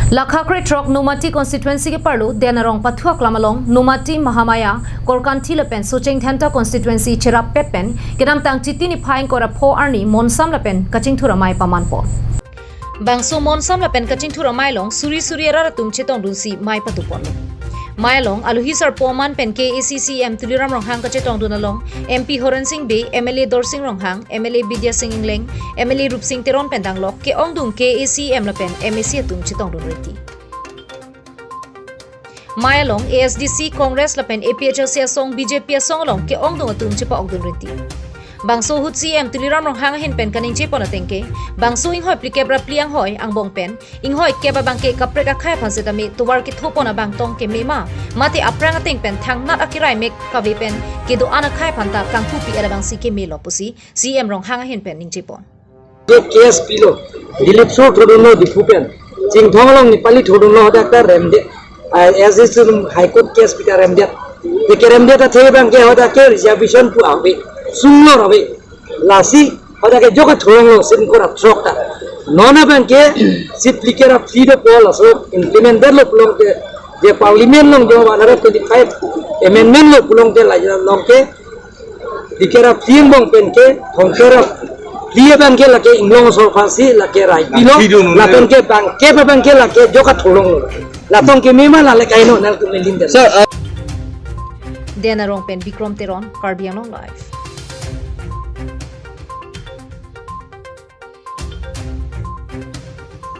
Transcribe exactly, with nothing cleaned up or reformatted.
Lakha krethrok Nomati constituency ke parlo Den Arong pathu aklam along Nomati, Mahamaya, Korkanthi lapen Socheng Dhenta constituency cherap pet pen kedamtang Chiti niphai ingkoi ra pho arni monsam lapen kachingthur amei pamanpon. Bangso monsam lapen kachingthur amei along suri suri arat atum chetongdunsi mei patuponlo. Mei along alohi sarpo aman pen K A A C C E M Tuliram Ronghang kachetongdun along M P Horen Sing Bey, M L A Dorsing Ronghang, M L A Bidya Sing Engleng, M L A Rupsing Teron pen danglok ke-ongdung K A A C E M lapen M A C atum chetongdun rinti. Mei along A S D C, Congress lapen A P H L C asong, B J P asong along ke-ongdung atum chepa-okdun rinti. Bangso ahut C E M Tuliram Ronghang ahin pen kaningjepon ateng ke, bangso inghoi phlikep ra phli anghoi angbong pen inghoi kep abang ke kaprek akhei aphan setame tovar kethopon abang tong keme ma, mate aphrang ateng pen thangnat akirai mek kave pen kedo-an akhei aphan ta kangpupi et abangsi kemelo pusi C E M Ronghang ahin pen ningjepon. Ye case pilo, Dilip Sur thodunlo Diphu pen. Chinthong along Nepali thodunlo hadak ta remde. Ai, as is High Court case pita remde. Ye keremde ta the abang ke hadak ke reservation pu ave. Sunglor ave. Lasi hadak ke joka thoronglo sin kora throk ta. Non abang ke seat phlikep ra phli dopo laso implement detlo pulote, je parliament along jo one hundred twenty-five amendment lo pulote la along ke phlikep ra phli angbong pen ke thomkep ra phli abang ke lake inglong asor aphansi lake rai pilo. Phli dun lapen ke bangkep abang ke lake joka thoronglo. Latong keme ma lale kaino nangtum lin den. Sir, uh, Den Arong pen Bikrom Teron, Karbi Anglong Live.